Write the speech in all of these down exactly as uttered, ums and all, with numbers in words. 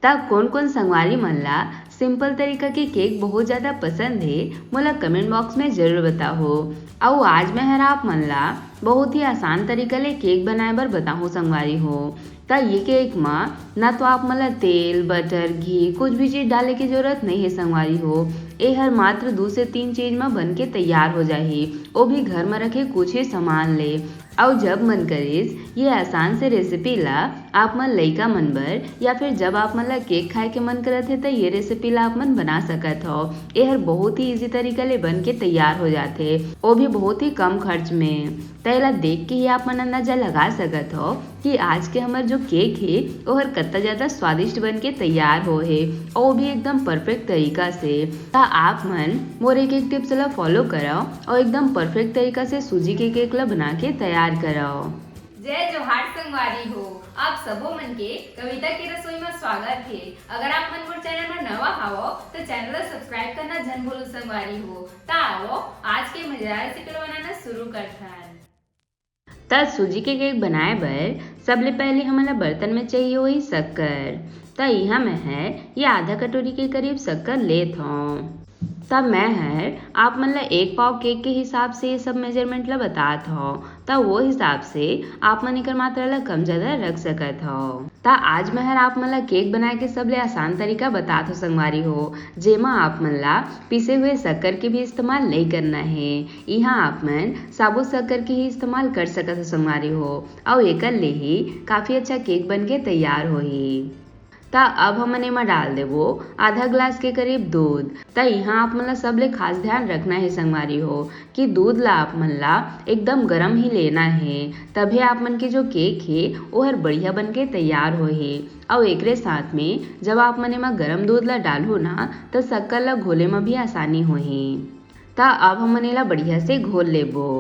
त कोन कोन संगवारी मन ला सिंपल तरीका के केक बहुत ज्यादा पसंद हे, मोला कमेंट बॉक्स में जरूर बताओ। अउ आज मैं हर आप मन ला बहुत ही आसान तरीका ले केक बनाए बर बताहूँ संगवारी हो। त ये केक म ना तो आप मन ला तेल, बटर, घी कुछ भी चीज डाले के जरूरत नहीं है संगवारी हो। ए हर मात्र दू से तीन चीज म बन के तैयार हो जाही, वो भी घर म रखे कुछ ही सामान ले। अउ जब मन करिस ये आसान से रेसिपी ला आप मन लइका मन बर या फिर जब आप मन ला केक खाए के मन करत हे त ये रेसिपी ला आप मन बना सकत हव। ए हर बहुत ही इजी तरीका ले बन के तैयार हो जाथे, वो भी बहुत ही कम खर्च में। त एला देख के ही आप मन अंदाजा लगा सकत हव कि आज के हमर जो केक हे ओहर कत्ता ज्यादा स्वादिष्ट बन के तैयार हो हे, अउ वो भी एकदम परफेक्ट तरीका से। त आप मन मोर एक एक टिप्स ला फॉलो करव अउ एकदम परफेक्ट तरीका से सूजी के केक ला बना के तैयार करव। जय जोहार संगवारी हो, आप सबो मन के कविता के रसोई में स्वागत हे। अगर आप मन मोर चैनल में नवा हावो तो चैनल ला सब्सक्राइब करना झन भूलू संगवारी हो। त आवो आज के मजेदार रेसिपी ला बनाना शुरू करथन। त सूजी के केक बनाए बर सबले पहले हमन ला बर्तन में चाहिए होही शक्कर। त इहाँ मैं ह ये आधा कटोरी के करीब शक्कर लेत हौं। त मैं हर आप मन ला एक पाव केक के हिसाब से ये सब मेजरमेंट ला बतात हौं। त वो हिसाब से आप मन एकर मात्रा ला कम ज्यादा रख सकत हव। त आज मैं हर आप मन ला केक बनाए के सबले आसान तरीका बतात हौं संगवारी हो, जेमा आप मन ला पीसे हुए शक्कर के भी इस्तेमाल नइ करना हे। इहाँ आप मन साबुत शक्कर के ही इस्तेमाल कर सकत हो संगवारी हो, अउ एकर ले ही काफी अच्छा केक बन के तैयार होही। त अब हमन एमा डाल देबो आधा ग्लास के करीब दूध। त इहाँ आप मन ला सबले खास ध्यान रखना हे संगवारी हो कि दूध ला आप मन ला एकदम गरम ही लेना हे, तभे आप मन के जो केक हे ओहर बढ़िया बन के तैयार होही। अउ एकरे साथ में जब आप मन एमा गरम दूध ला डालहू ना त शक्कर ला घोले म भी आसानी होही। त अब हमन एला बढ़िया से घोल लेबो।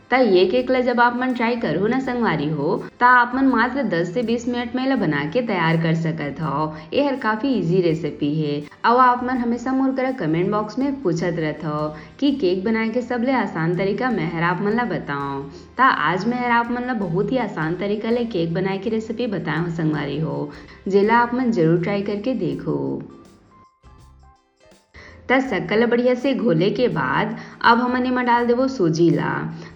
त ये केक ला जब आप मन ट्राई करहू ना संगवारी हो, त आप मन मात्र दस से बीस मिनट में एला बना के तैयार कर सकत हव। ए हर काफी इजी रेसिपी हे। अउ आप मन हमेशा मोर करा कमेंट बॉक्स में पूछत रहत हव कि केक बनाए के सबले आसान तरीका मैं हर आप मन ला बताओं। त आज मैं हर आप मन ला बहुत ही आसान तरीका ले केक बनाए के रेसिपी बताए हूँ संगवारी हो, जेला आप मन जरूर ट्राई करके देखो। त शक्कर ला बढ़िया से घोले के बाद अब हमन एमा डाल देबो सूजी ला।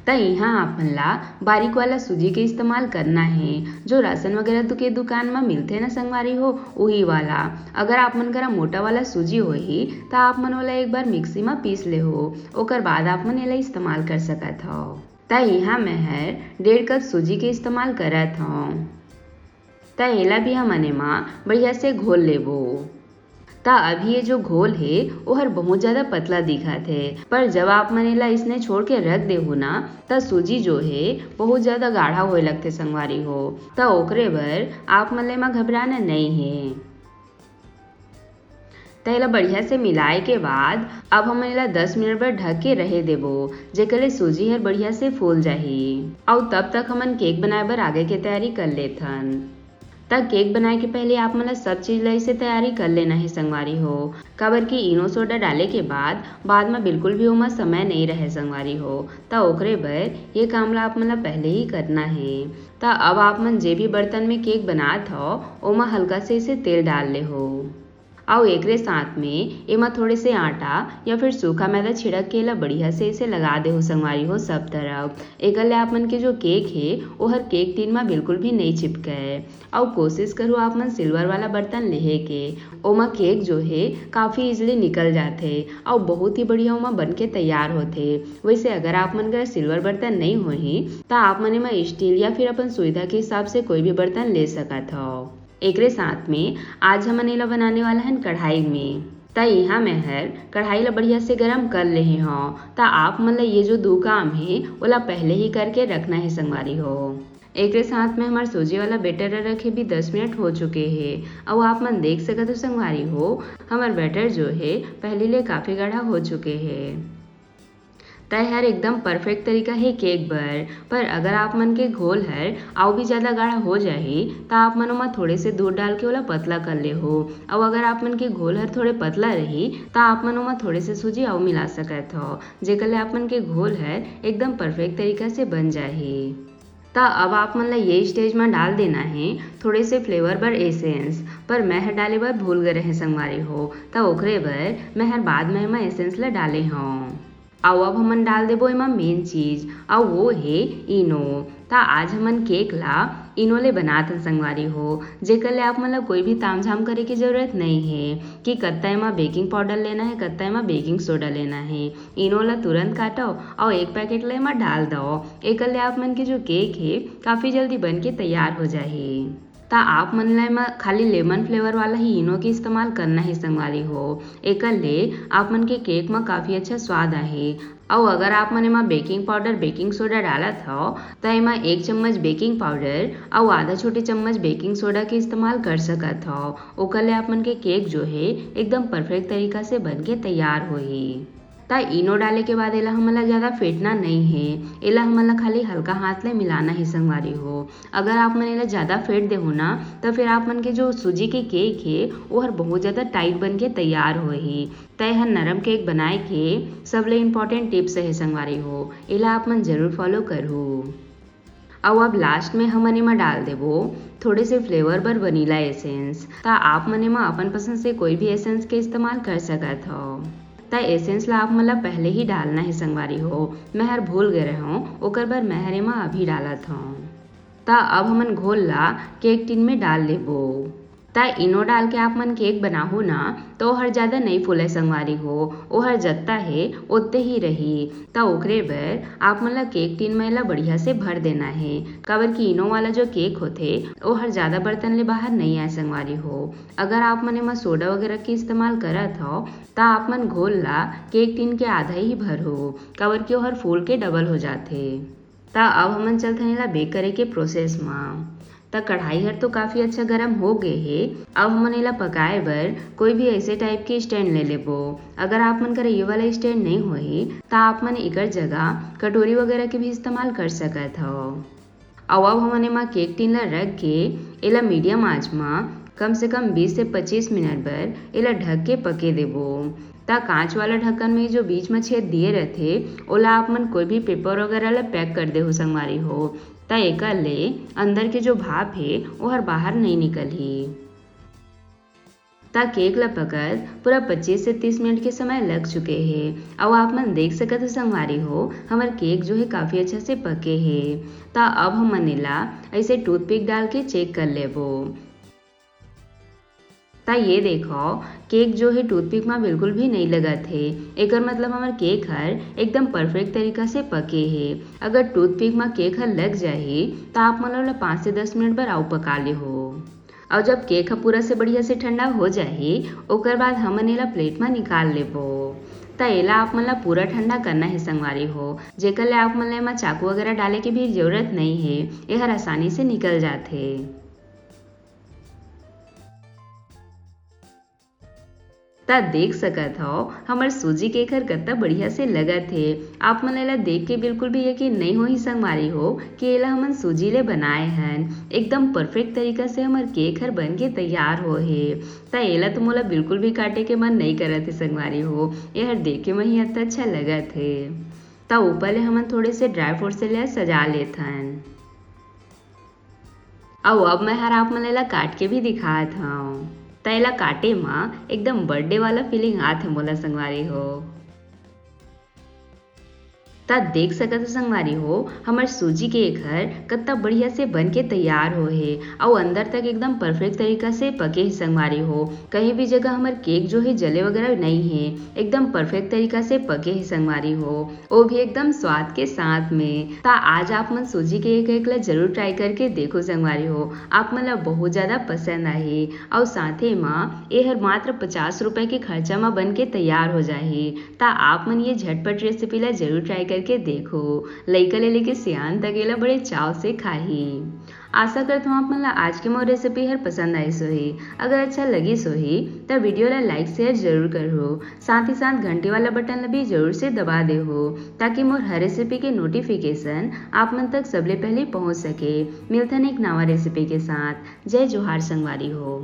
त इहाँ आप मन ला बारीक वाला सूजी के इस्तेमाल करना हे, जो राशन वगैरह दु-, के दुकान म मिलथे ना संगवारी हो, उही वाला। अगर आप मन करा मोटा वाला सूजी होही त आप मन ओला एक बार मिक्सी म पीस लेहो, ओकर बाद आप मन एला इस्तेमाल कर सकत हव। त इहाँ मैं हर डेढ़ कप सूजी के इस्तेमाल करत हव। त एला भी हमन एमा बढ़िया से घोल लेबो। त अभी ये जो घोल हे ओहर बहुत ज्यादा पतला दिखत हे, पर जब आप मन एला इसने छोड़ के रख देहू ना त सूजी जो हे बहुत ज्यादा गाढ़ा होए लगथे संगवारी हो। त ओकरे बर आप मन ला एमा घबराना नइ हे। त एला बढ़िया से मिलाए के बाद अब हमन एला दस मिनट बर ढक के रहे देबो, जेकर ले सूजी हर बढ़िया से फूल जाही। अउ तब तक हमन केक बनाए बर आगे के तैयारी कर लेथन। त केक बनाए के पहले आप मन ला सब चीज ला इसे तैयारी कर लेना हे संगवारी हो, काबर कि इनो सोडा डाले के बाद, बाद म बिल्कुल भी ओमा समय नइ रहे संगवारी हो। त ओकरे बर ये काम ला आप मन ला पहले ही करना हे। त अब आप मन जे भी बर्तन में केक बनात हव, ओमा हल्का से इसे तेल डाल लेहो। अउ एकरे साथ में एमा थोड़े से आटा या फिर सूखा मैदा छिड़क के एला बढ़िया से इसे लगा देहू संगवारी हो सब तरफ। एकर ले आप मन के जो केक हे, ओहर केक टिन म बिल्कुल भी नइ चिपके। अउ कोशिश करू आप मन सिल्वर वाला बर्तन लेहे के, ओमा केक जो हे काफी इजीली निकल जाथे अउ बहुत ही बढ़िया ओमा बन के तैयार होथे। वैसे अगर आप मन करा सिल्वर बर्तन नइ होही त आप मन एमा स्टील या फिर अपन सुविधा के हिसाब से कोई भी बर्तन ले सकत हव। एकरे साथ में आज हमन एला बनाने वाला हन कढ़ाई में। त इहाँ मैं हर कढ़ाई ला बढ़िया से गरम कर लेहे हव। त आप मन ला ये जो दू काम हे ओला पहले ही करके रखना हे संगवारी हो। एकरे साथ में हमर सूजी वाला बैटर ला रखे भी दस मिनट हो चुके हे। अउ आप मन देख सकत हो संगवारी हो, हमर बैटर जो हे पहली ले काफी गाढ़ा हो चुके हे। त ए हर एकदम परफेक्ट तरीका हे केक बर, पर अगर आप मन के घोल हर अउ भी ज्यादा गाढ़ा हो जाही त आप मन ओमा थोड़े से दूध डाल के ओला पतला कर लेहो। अउ अगर आप मन के घोल हर थोड़े पतला रही त आप मन ओमा थोड़े से सूजी अउ मिला सकत हव, जेकर ले आप मन के घोल हर एकदम परफेक्ट तरीका से बन जाही। त अब आप मन ला ये स्टेज म डाल देना हे थोड़े से फ्लेवर बर एसेंस। पर मैं हर डाले बर भूल गे रहे संगवारी हो, त ओकरे बर मैं हर बाद में एमा एसेंस ला डाले हव। अउ अब हमन डाल देबो एमा मेन चीज, अउ वो हे इनो। त आज हमन केक ला इनो ले बनात हन संगवारी हो, जेकर ले आप मन ला कोई भी तामझाम करे के जरूरत नइ हे कि कत्ता एमा बेकिंग पाउडर लेना हे, कत्ता एमा बेकिंग सोडा लेना हे। इनो ला तुरंत काटव अउ एक पैकेट ला एमा डाल दव। एकर ले आप मन के जो केक हे, काफी जल्दी बन के तैयार हो जाही। त आप मन ला एमा खाली लेमन फ्लेवर वाला ही इनो के इस्तेमाल करना हे संगवारी हो। एकर ले आप मन के केक म काफी अच्छा स्वाद आही। अउ अगर आप मन एमा बेकिंग पाउडर, बेकिंग सोडा डालत हव, त एमा एक चम्मच बेकिंग पाउडर अउ आधा छोटे चम्मच बेकिंग सोडा के इस्तेमाल कर सकत हव। ओकर ले आप मन के केक जो हे, एकदम परफेक्ट तरीका से बन के तैयार होही। त इनो डाले के बाद एला हमन ला ज्यादा फेंटना नइ हे, एला हमन ला खाली हल्का हाथ ले मिलाना हे संगवारी हो। अगर आप मन एला ज्यादा फेंट देहू ना, त फिर आप मन के जो सूजी के केक हे, ओहर बहुत ज्यादा टाइट बन के तैयार होही। त एहर नरम केक बनाए के सबले इम्पोर्टेंट टिप्स हे संगवारी हो, एला आप मन जरूर फॉलो करहू। अउ अब लास्ट में हमन एमा डाल देबो थोड़े से फ्लेवर बर वनीला एसेंस। त आप मन एमा अपन पसंद से कोई भी एसेंस के इस्तेमाल कर सकत हव। त एसेंस ला आप मन ला पहले ही डालना हे संगवारी हो, मैं हर भूल गे रहव, ओकर बर मैं हर एमा अभी डालत हव। त अब हमन घोल ला केक टिन में डाल लेबो। त इनो डाल के आप मन केक बनाहू ना, त ओहर ज्यादा नइ फूलय संगवारी हो, ओहर जत्ता हे ओत्ते ही रही। त ओकरे बर आप मन ला केक टिन में एला बढ़िया से भर देना हे, काबर कि इनो वाला जो केक होथे, ओहर ज्यादा बर्तन ले बाहर नइ आय संगवारी हो। अगर आप मन एमा सोडा वगैरह के इस्तेमाल करत हव, त आप मन घोल ला केक टिन के आधा ही भरहू, काबर कि ओहर फूल के डबल हो जाथे। त अब हमन चलथन एला बेक करे के प्रोसेस म। त कढ़ाई हर तो काफी अच्छा गरम हो गे हे। अब हमन एला पकाए बर कोई भी ऐसे टाइप के स्टैंड ले लेबो। अगर आप मन करा ये वाला स्टैंड नइ होही, त आप मन एकर जगह कटोरी वगैरह के भी इस्तेमाल कर सकत हव। अउ अब हमन एमा केक टिन ला रख के एला मीडियम आंच म कम से कम बीस से पच्चीस मिनट बर एला ढक के पके देबो। त कांच वाला ढक्कन में जो बीच म छेद दिए रथे, ओला आप मन कोई भी पेपर वगैरह ला पैक कर देहू संगवारी हो। त एकर ले अंदर के जो भाप हे, ओहर बाहर नइ निकलही। त केक ला पकत पूरा पच्चीस से तीस मिनट के समय लग चुके हे। अउ आप मन देख सकत हो संगवारी हो, हमर केक जो हे काफी अच्छा से पके हे। त अब हमन एला ऐसे टूथपिक डाल के चेक कर लेबो। त ये देखो, केक जो हे टूथपिक म बिल्कुल भी नइ लगत हे। एकर मतलब हमर केक हर एकदम परफेक्ट तरीका से पके हे। अगर टूथपिक म केक हर लग जाही, त आप मन ओला पाँच से दस मिनट बर अउ पका लेहू। अउ जब केक ह पूरा से बढ़िया से ठंडा हो जाही, ओकर बाद हमन एला प्लेट म निकाल लेबो। त एला आप मन ला पूरा ठंडा करना हे संगवारी हो, जेकर ले आप मन ला एमा चाकू वगैरह डाले के भी जरूरत नइ हे, एहर आसानी से निकल जाथे। त देख सकत हव, हमर सूजी केक हर कत्ता बढ़िया से लगत हे। आप मन एला देख के बिल्कुल भी यकीन नइ होही संगवारी हो कि एला हमन सूजी ले बनाए हन। एकदम परफेक्ट तरीका से हमर केक हर बन के तैयार हो हे। त एला तो मोला बिल्कुल भी काटे के मन नइ करत हे संगवारी हो, एहर देखे म ही अत्ता अच्छा लगत हे। त ऊपर ले हमन थोड़े से ड्राई फ्रूट से ले सजा लेथन। अउ अब मैं हर आप मन ला एला काट के भी दिखात हव। त एला काटे म एकदम बर्थडे वाला फीलिंग आत हे मोला संगवारी हो। त देख सकत हो संगवारी हो, हमर सूजी केक हर कत्ता बढ़िया से बन के तैयार हो हे अउ अंदर तक एकदम परफेक्ट तरीका से पके हे संगवारी हो। कहीं भी जगह हमर केक जो हे जले वगैरह नइ हे, एकदम परफेक्ट तरीका से पके हे संगवारी हो। वो भी एकदम स्वाद के साथ में। त आज आप मन सूजी केक ला जरूर ट्राई करके देखो संगवारी हो, आप मन ला बहुत ज्यादा पसंद आही। अउ साथे म एहर मात्र पचास रुपए के खर्चा म बन के तैयार हो जाही। त आप मन ये झटपट रेसिपी ला जरूर ट्राई करके देखो। लइका ले लेके सियान तक एला बड़े चाव से खाही। आशा करत हूँ आप मन ला आज के मोर रेसिपी हर पसंद आइस होही। अगर अच्छा लगिस होही, त वीडियो ला लाइक शेयर जरूर करहू। साथ ही साथ घंटी वाला बटन ला भी जरूर से दबा देहू, ताकि मोर हर रेसिपी के नोटिफिकेशन आप मन तक सबले पहले पहुंच सके। मिलथन एक नवा रेसिपी के साथ। जय जोहार संगवारी हो।